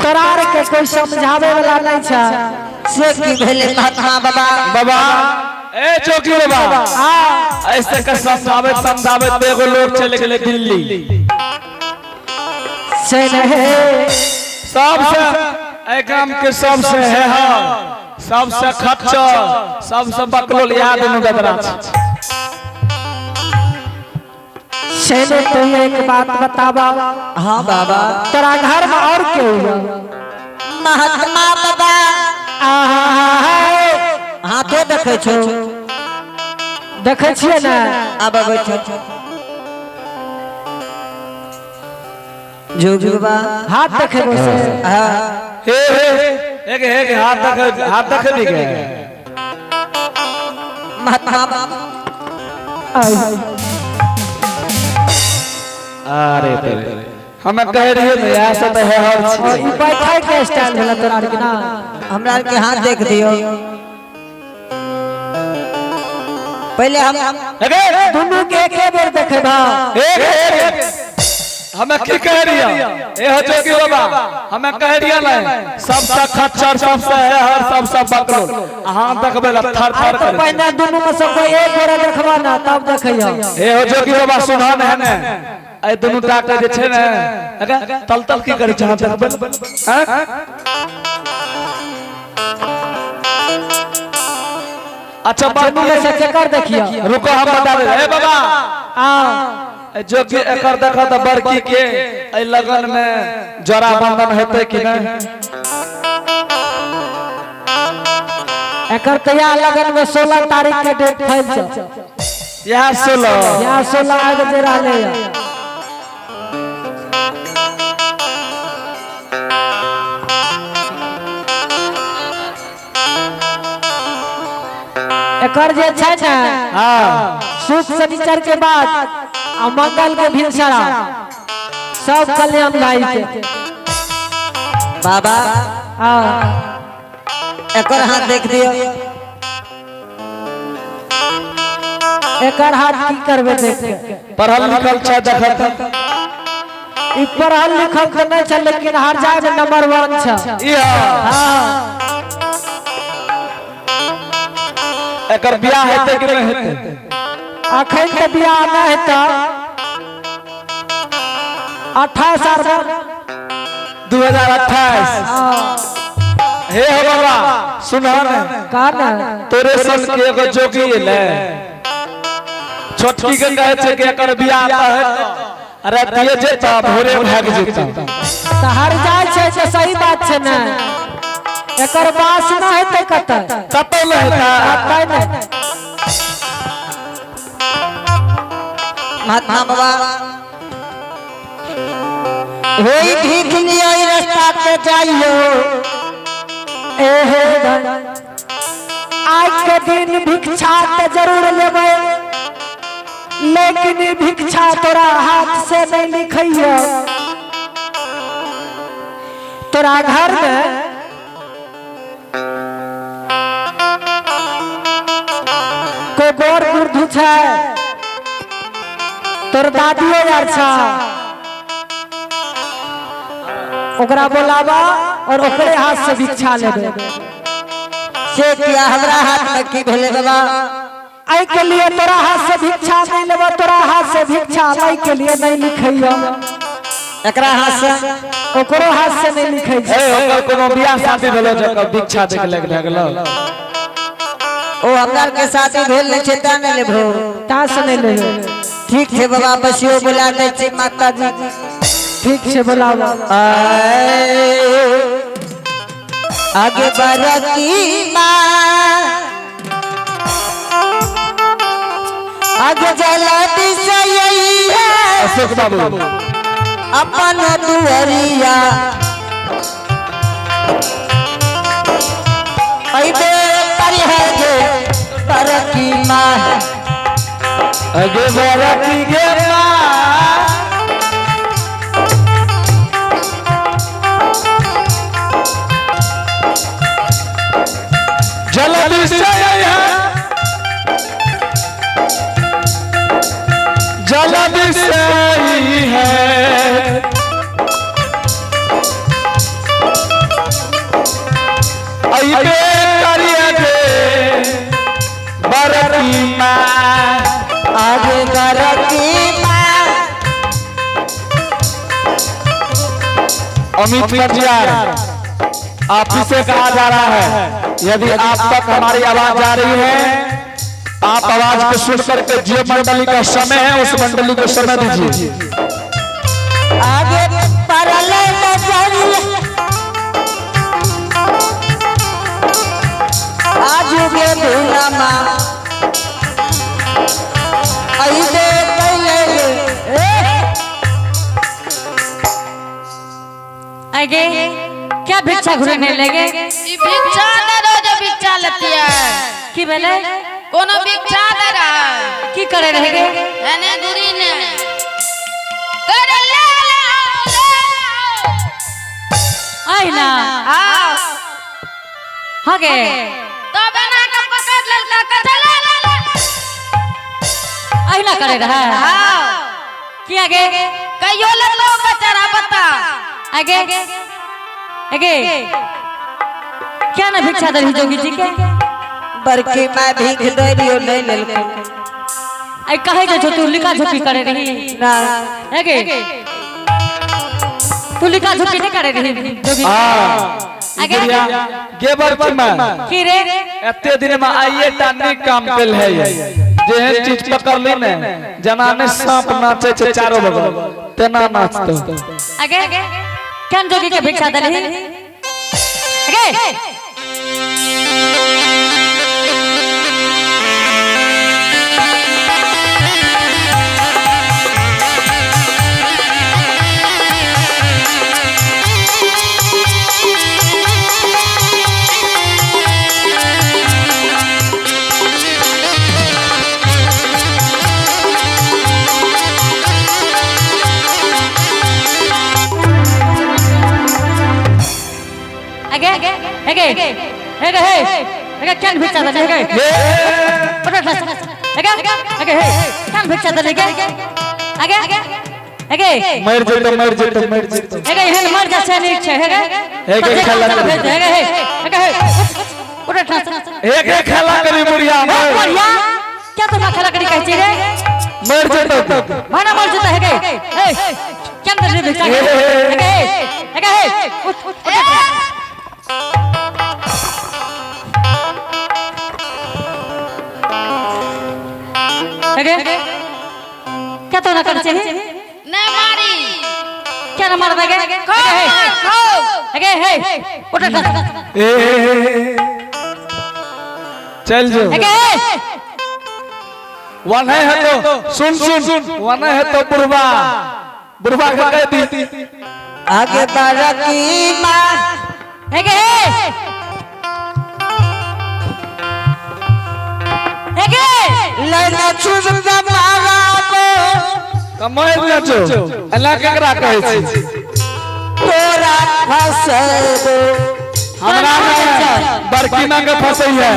तोरार के कोई समझावे वाला नहीं छा। से की भेले महात्मा बाबा? बाबा, ए चौकी बाबा। हाँ। ऐसे का समझावे समझावे तो एगो लोग चले गेले दिल्ली। से नहीं। सबसे ए गाम के सबसे है, हाँ, सबसे खच्चर, सबसे बकलोल याद न बदरा। से नहीं, तू एक बात बतावा। हाँ बाबा। तोरा घर में और क्यों है? महात्मा बाबा। आहा। हाथो देखे छो? देखै छियै ने। आब अबै छो जोगी बाबा। हाथ देखेबो से? हाँ। हे हे, एक एक हाथ देख, हाथ देख भी गए। महात्मा बाबा। आउ। अरे तेरे, हमें कह रही है ना, ऐसा तो है हर और चीज। ई बैठे के स्टाइल भेला तोरा आर के ना? हमरा के हाथ देख दियो पहले हम। अरे! दुनू के एके बेर देखेबा? एक एक, हमें की कह रही है? ए हो जोगी बाबा, हमें कह रही है ना, सबसे खच्चर, सबसे है हर, सबसे बकलोल, हाथ देखबे ला थर आइ थर तो करे। पहिने दुनू में से कोई एक गोरा देखबा ना, तब देखैयो। ए हो जोगी बाबा, सुना ने है ने, ए दुनू टाके जे छै ने, अगे तल तल की करी छै हाथ देखबे, हैं? अच्छा। दुनू में से बात केकर देखियो? रुको, हम बता दे। ए बाबा। आ। ए जो कि एकर देखा त बड़की के ए लगन में जरा बंधन हेतै कि नहीं? एकर तैयार लगन में 16 तारीख के डेट फैल छ। यह 16? यहाँ 16 आगे जे रहले है। एकर जे छै ने, शुभ शनिचर के बाद आ मंगल के भिनसरा सब कल्याण भाई के। बाबा। हाँ। एकर हाथ देख दियो। एकर हाथ की करबे देख के? पढ़ल लिखल छै, देखत। ई पढ़ल लिखल तऽ नहीं छै, लेकिन हर जाय में नंबर 1 छै। ई हाँ। हाँ। एकर बियाह हेतै कि नहीं हेतै? अखन तऽ बियाह नहीं हेतै, 28 साल। 2028? हाँ। हे हो बाबा, सुना ने। का ना? तोरे सन के एगो जोगी एलै, छोटकी के कहै छै कि एकर बियाह तऽ हेतै, अरे दिए जेता, भोरे भागि जेता। तऽ हर जाय छै तऽ सही बात छै ने, एकर बास ना हेतै कतऽ। कतौ नहि हेतै? कतै नहि। महात्मा बाबा, हे भीख लियो, ई रास्ता पे जाइयो। एहे धन, आज के दिन भिक्षा तऽ जरूर लेबै, लेकिन ई भिक्षा तोरा हाथ से नहीं लिखैयो। तोरा घर में कोई गोर गुर्दू छै? तोर दादियो यार छ? ओकरा बोलाबा और ओकरे हाथ से भिक्षा लेबै। से किया? हमरा हाथ में की भेले बाबा? एहि के लिए तोरा हाथ से भिक्षा नहीं लेबो, तोरा हाथ से भिक्षा लै के लिए नहीं लिखैयो। एकरा हाथ से? ओकरो हाथ से नहीं लिखै छै। ए, ओकर कोनो बियाह शादी भेलो जकर भिक्षा देख लग गेलो? ओ हमरा के शादी भेल नहीं छै, तें नहीं लेबो। ता से नहीं लेबै। ठीक छै बाबा, बसियो बुला दै छी माता जी। ठीक छै, बोलाबो। आगे बरकी माँ, आगे जल्दी से यही है। अशोक बाबू। अपन दुअरिया अइबे परिहर गे बरकी माँ। अगे बरकी गे माँ। जल्दी से अइहे, जल्दी से अइहे। अमित मजियार, आप ही से कहा जा रहा है, यदि आप तक हमारी आवाज जा रही है, आप आवाज को सुन करके जो मंडली का समय है उस मंडली को समय दीजिए। आगे परले नजरिया आजू के धुनमा अइबे कैले आगे क्या भिक्षा घुरने लगे? ई भिक्षा दे रोज भिक्षा लेती है। की भेले? कोनो भिक्षा दे रहा है। की करे रहे गे? एने गुरी ने करे ले ले आओ, ले आओ। आई ना। हाँ। हाँ गे। तब एना के पकड़ ललका कथे ले ले ले। आई ना करे रहा। हाँ। की आगे? कहियो लेलो बेचारा बता। आगे आगे क्या ना भिक्षा दे जोगी जी के? बड़की माँ भीख दे दियो नहीं लेलको। आई कहे जो तू लिखा झोपी करे रही। ना। आगे तू लिखा झोपी नहीं करे रही जोगी। हाँ। आगे? गे बड़की माँ। की रे? एते दिन में आइए टा नीक काम कैल है, जेहन चीज पकड़ ली ने जना ने सांप नाचे छे चारो बगल तेना नाचतो। आगे केन जोगी के भिक्षा देलही? आगे आगे आगे आगे आगे हे आगे केन भिक्षा देलही? आगे आगे आगे हे केन भिक्षा देलही? आगे आगे मर जेतो मर जेतो मर जेतो। आगे हेन मर जा छै नीक छै। आगे आगे खेला करी। आगे हे आगे हे उठ उठ। आगे खेला करी बुढ़िया मर। बढ़िया क्या तो ना खेला करी कहै छी रे? मर जेतो। भाना मर जेतो। आगे हे केन देलही भिक्षा? आगे आगे हे उठ उठ। आगे क्या तो ना कर चाहिए? नहीं मारी। क्या ना मार देगे? खो मार, खो। आगे हे उठ उठ। ए चल जो। आगे वन है तो सुन सुन वन है तो बुढ़वा बुढ़वा के कह दी। आगे बड़की माँ। आगे आगे लेना चुन मारा को। कमाई नाचो अल्लाह केकरा कहै छी? तोरा फसबो। हमरा नहीं बड़की मां के फसै है।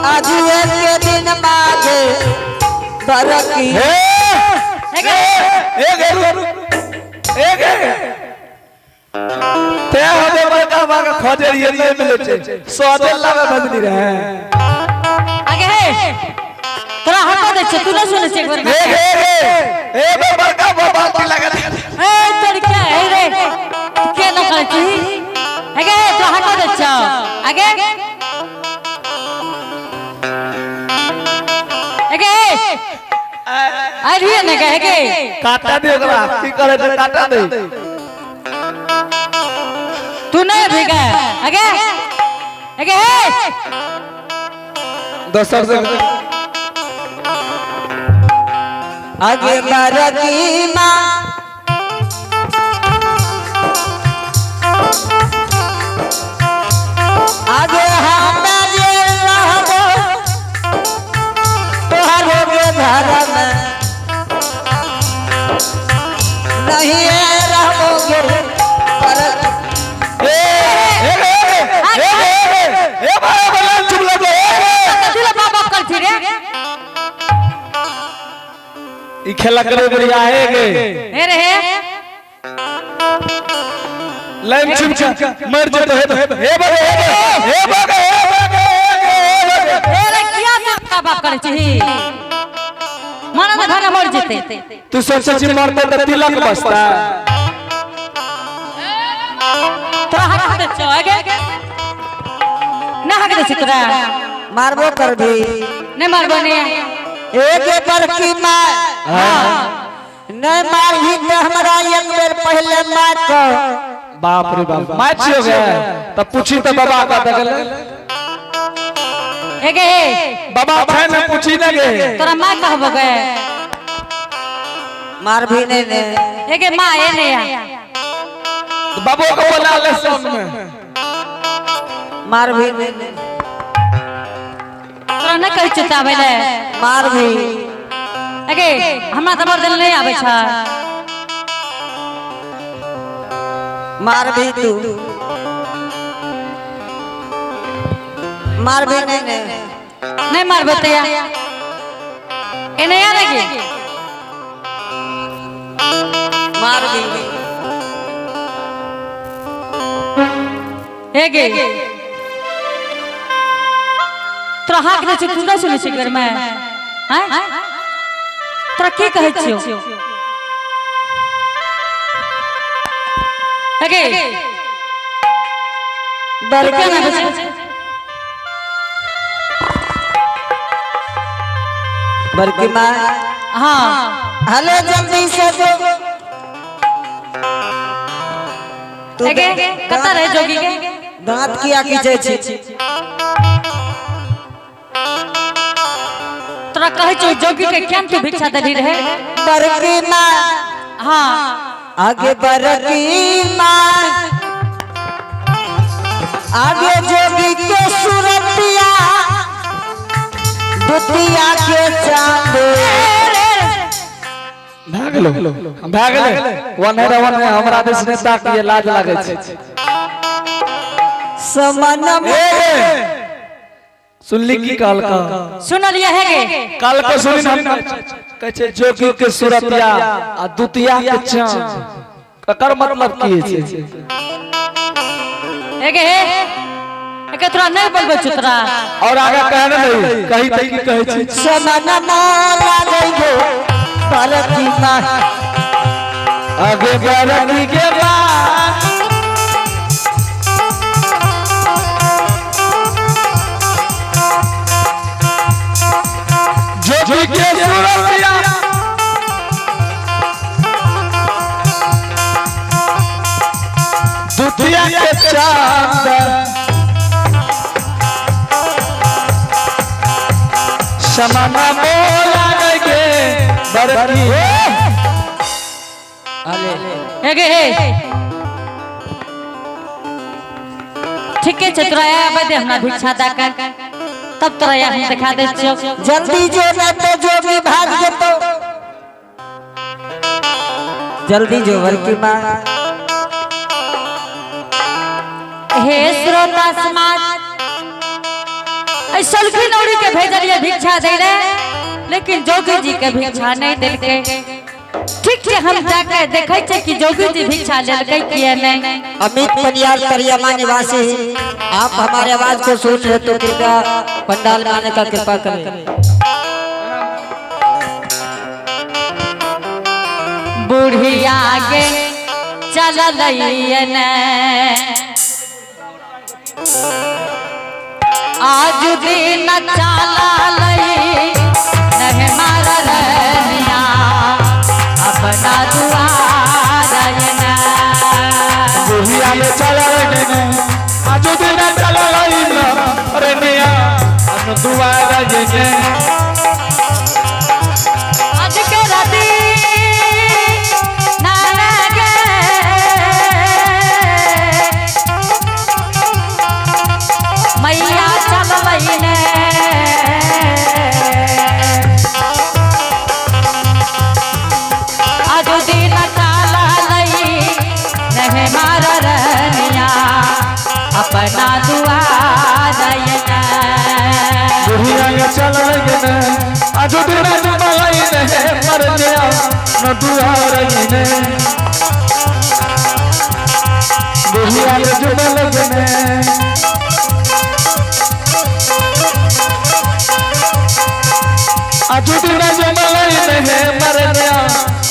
आज के दिन मागे बड़की। हे आगे ए गेरु ए गे ते होदे बड़का मां के खोजे रहिए नहीं मिले छै सोदे लावे बदली रहे। आगे हे तोरा हटा दे छै तू नहीं सुनै छै एक बार। ए गे ए ए बे बड़का बाल्टी लगल। ए तोर क्या है रे के ना करै छी? आगे हे तोरा हटा दे छै। आगे आगे आइए ने के आगे काटा दे ओकरा की करे छै काटा दे। तू नहीं भीगा। आगे आगे हे दोसर से आगे बड़की माँ। आगे हम जे रहबो तोहरो के घर में नहीं रहोगे पर। ए ए ए ए भाई बोला चुप लगो। तू बाप बाप कर छी रे? ई खेला करे बढ़िया है गे। हे रे हे लाइन चुप चुप मर जेतो। हे हे बगे हे बगे हे बगे हे बगे। हे रे किया तू बाप बाप कर छी? माना तो घर मर जेते। तू सोचे छी मरते त तिलक बसता। दे छो आगे ना हाक दे छी तोरा। मारबो कर भी। नहीं मारबो ने। एक बड़की माँ नहीं मारही तो हमरा एक बेर पहले मार को। बाप रे बाप, मार छियो गे तब पूछी तो बाबा का दगल। एगे बाबा छै ने पूछी ने गे। तोरा मां कहबो गे। मार भी नहीं ने। एगे मां ए ने बाबो को बोला ले संग में। मार भी नहीं ने। तोरा न कहै छौ आबै ले। मार भी। एगे हमरा तऽ बड़ दिल नहीं आबै छ। मार भी तू। मार भी नहीं ने। नहीं मारबो तैया ए नहीं आ लगी। मार भी। एगे तोरा हाक दे छी तू नहीं सुनै छी घर में हैं तोरा की कहै छियौ एगे बड़की केना होइ छै? बड़की माँ। हाँ। हेलो जल्दी से जो। तू एगे कतऽ रहे जोगी के? दांत किया खींचे छी? तोरा कहै छौ जोगी के केन तू भिक्षा देली रहे? बड़की माँ। हाँ। आगे बड़की माँ। आगे जोगी के सूरतिया दुतिया के चांद। भए गेलो भए गेलै वन रे वन हमरा दिस नेता के लाज लागै छै। समन ए सुनली की कहलका? सुनलियै हे गे। कल के सुनी हम कहै छै जोगी के सूरतिया आ दुतिया के चांद ककर मतलब की छै? एगे हे एके तोरा नहीं बोलबै छौ तोरा। और आगे कहे नहीं कही त की कहै छी? समन माला गो बड़की माँ। आगे बड़की के बा जोगी के सूरतिया दुतिया के चांद समाना मोला गे बड़की। एगे हे ठीके छै तोरा आबै दे हमरा भिक्षा दऽ के तब तोरा हम देखा दै छियौ। जल्दी जो न तो जोगी भाग जेतो। जल्दी जो बड़की माँ। हे श्रोता समाज ऐ सलखी नौरी के भेजलिए भिक्षा दै ले लेकिन जोगी जी के भिक्षा नहीं देलकै। ठीक छै हम जाके देखै छियै कि जोगी जी भिक्षा लेलकै कि नहीं। अमित पनियार तरियामा निवासी, आप हमारे आवाज को सुन रहे तो कृपया पंडाल में आने का कृपा करें। बुढ़िया के चललैया ने आज दिन चललै नहीं मारलिया अपना दुआर ने। बुढ़िया ले चललै ने आज दिन चललै रे निया अपन दुआर ने। आज के राती नाना गे मैया चललै ने। आज दिन चललै नहीं मारनिया अपना दुआर ने। बुढ़िया के चललै ने आज दिन चललै ने मरनिया न दुआर ने। बुढ़िया के चललै ने आज दिन चललै ने मरनिया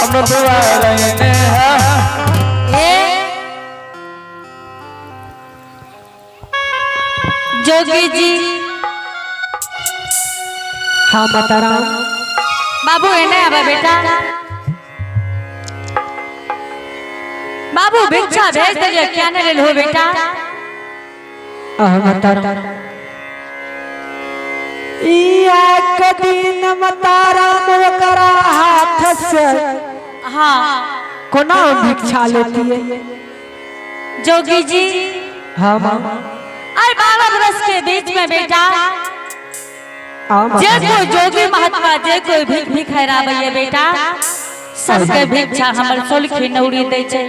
अपना दुआर ने। ए जोगी जी। हाँ माता राम। बाबू एने आबा बेटा। बाबू भिक्षा भेज दिलियो, क्या नहीं लेलहो बेटा? आह माता राम, एक दिन माता राम ओकरा हाथ से हाँ कोना भिक्षा लेती है। जोगी जी। हाँ माँ। अरे 12 बरस के बीच में बेटा हाँ माता। जे कोई जोगी महात्मा जे कोई भीख भिखाराबैया बेटा, सबके भिक्षा हमर सोलखी नौरी दै छै,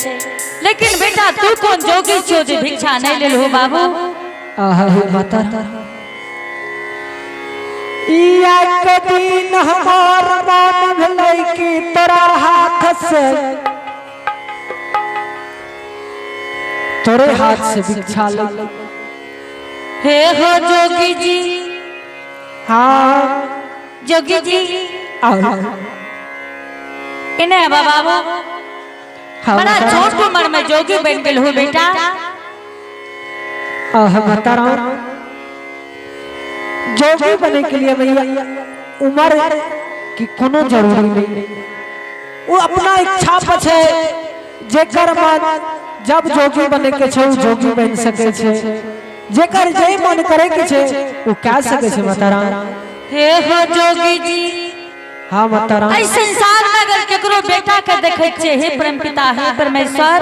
लेकिन बेटा तू कोन जोगी छो जे भिक्षा नहीं लेलहो बाबू? आह माता राम, एक दिन हमार मन भेलै कि तोरा हाथ से, तोरे हाथ से भिक्षा ले। हे हो जोगी जी। हाँ। जोगी जी। आओ। इने आबा बाबू। हाँ। बड़ा माता राम। छोट उम्र में जोगी बन गेल हो बेटा। आह माता राम, जोगी बने के लिए भैया उम्र की कोनो जरूरी नहीं, वो अपना इच्छा पर छै, जेकर मन जब जोगी बने के छै उ जोगी बन सके छै, जेकर जे मन करे के छै उ कह सके छै माता राम। हे हो जोगी जी। हाँ माता राम। एहि संसार में अगर केकरो बेटा के देखे छियै, हे परम पिता, हे परमेश्वर,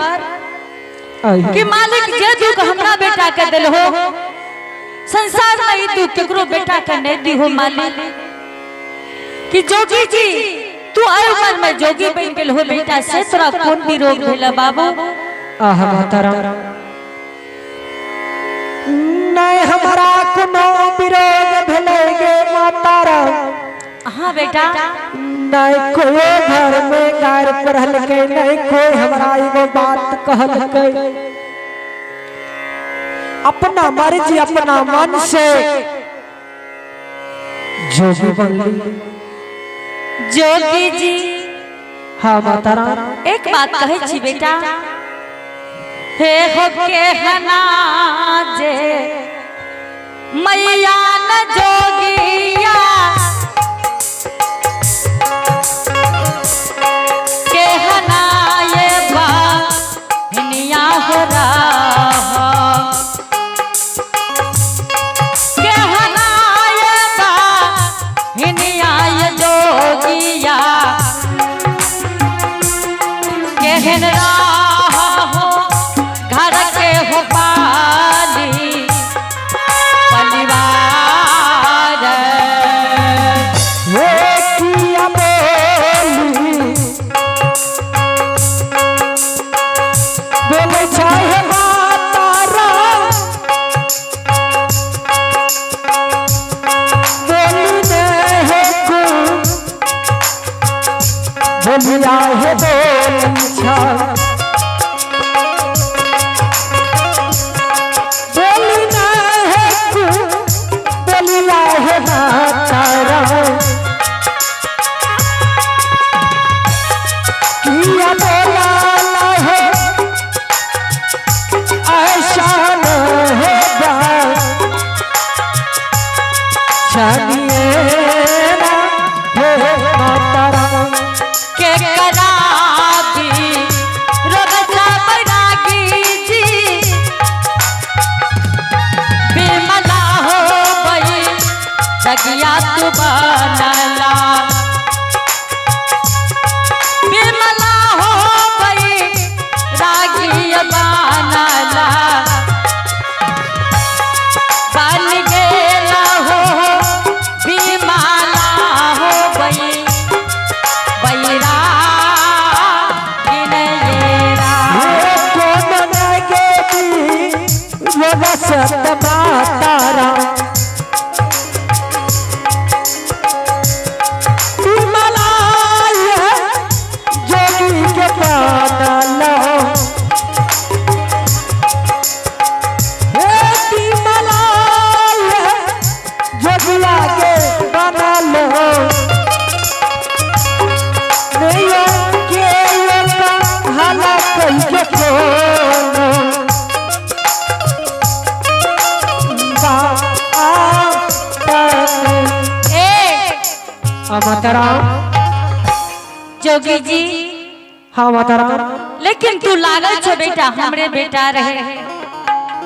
कि मालिक जे दुख हमरा बेटा के दिलहो, संसार में ई दुख केकरो बेटा के नहीं दिहो मालिक। कि जोगी जी तू आय उम्र में जोगी बन गेल हो बेटा, से तोरा कोन भी रोग भेल बाबू? आह माता राम, नहीं हमरा कोनो विरोग भेलै गे माता राम। हाँ बेटा। नहीं कोई घर में गार पढ़लकै, नहीं कोई हमरा एगो बात कहलकै, अपना मर्जी अपना मन से जोगी बनली। जोगी जी। हाँ माता राम। एक बात कहै छी बेटा, हे हो के हना जे मैया न जोगिया, के हना ये बहनिया हो रहा, के हना ये बहनिया ये जोगिया, केहन राह हो घर के हो पाली परिवार। हे किया बोली बोले चाहे माता राम, बोली नहीं को बोलिया हे बोली छा, बोली नहीं को बोलिया हे माता राम, किया बोला है ऐसा होगा, छनिए ना हे माता राम। के कराबी रोगसा बैरागी जी, बिमला हो गई जगिया तू बनला, बिमला हो गई रागी बनला, बन गेला हो बिमला हो गई बैरा गिनयेरा। हे कौन गेदी रसत माता राम, बिमला ये जोगी के बनला, हे बिमला ये जोगिया के बनलो, नैया के योगा हाला कही के कोनो बा। माता राम। जोगी जी। हाँ माता राम। लेकिन तू लागल छो बेटा हमरे बेटा रहे।